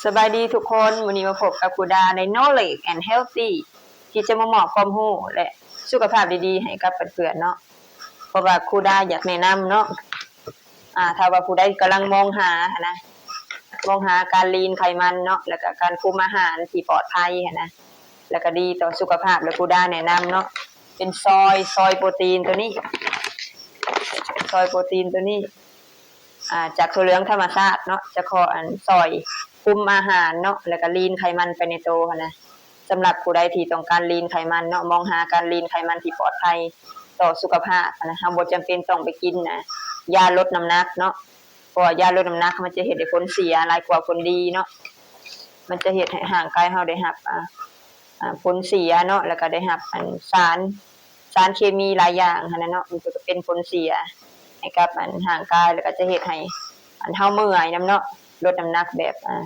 ສະບາຍດີທຸກຄົນ, ມື້ນີ້ມາພົບກັບຄູດາໃນ Knowledge and Healthy ທີ່ຈະມາມອບຄວາມຮູ້ ແລະ ສຸຂະພາບດີໆໃຫ້ກັບເພື່ອນໆເນາະ. ເພາະວ່າຄູດາຢາກແນະນຳເນາະ ອາ ຖ້າວ່າຜູ້ໃດກຳລັງມອງຫາຫັ້ນນະ ມອງຫາການລີນໄຂມັນເນາະ ແລ້ວກະການຄຸມອາຫານທີ່ປອດໄພຫັ້ນນະ ແລ້ວກະດີຕໍ່ສຸຂະພາບ ແລ້ວຄູດາແນະນຳເນາະ ເປັນຊອຍ ຊອຍໂປຣຕີນໂຕນີ້ ຊອຍໂປຣຕີນໂຕນີ້ ອາ ຈາກຖົ່ວເຫຼືອງທຳມະຊາດເນາະ ຈະຂໍອັນ ຊອຍຄຸມອາຫານເນາະ ແລ້ວກະລີນໄຂມັນໄປໃນໂຕຫັ້ນນະ. ສຳລັບຜູ້ໃດທີ່ຕ້ອງການລີນໄຂມັນເນາະ ມອງຫາການລີນໄຂມັນທີ່ປອດໄພຕໍ່ສຸຂະພາບຫັ້ນນະ ເຮົາບໍ່ຈຳເປັນຕ້ອງໄປກິນນະ ຢາລົດນ້ຳໜັກເນາະ ເພາະວ່າຢາລົດນ້ຳໜັກມັນຈະເຮັດໃຫ້ຜົນເສຍຫຼາຍກວ່າຜົນດີເນາະ ມັນຈະເຮັດໃຫ້ຮ່າງກາຍເຮົາໄດ້ຮັບ ອາ ອາ ຜົນເສຍເນາະ ແລ້ວກະໄດ້ຮັບອັນ ສານ ສານເຄມີຫຼາຍຢ່າງຫັ້ນນະເນາະ ມັນກະເປັນຜົນເສຍໃຫ້ກັບອັນ ຮ່າງກາຍ ແລ້ວກະຈະເຮັດໃຫ້ອັນ ເຮົາເມື່ອຍນຳເນາະ ລົດນ້ຳໜັກແບບ ອາ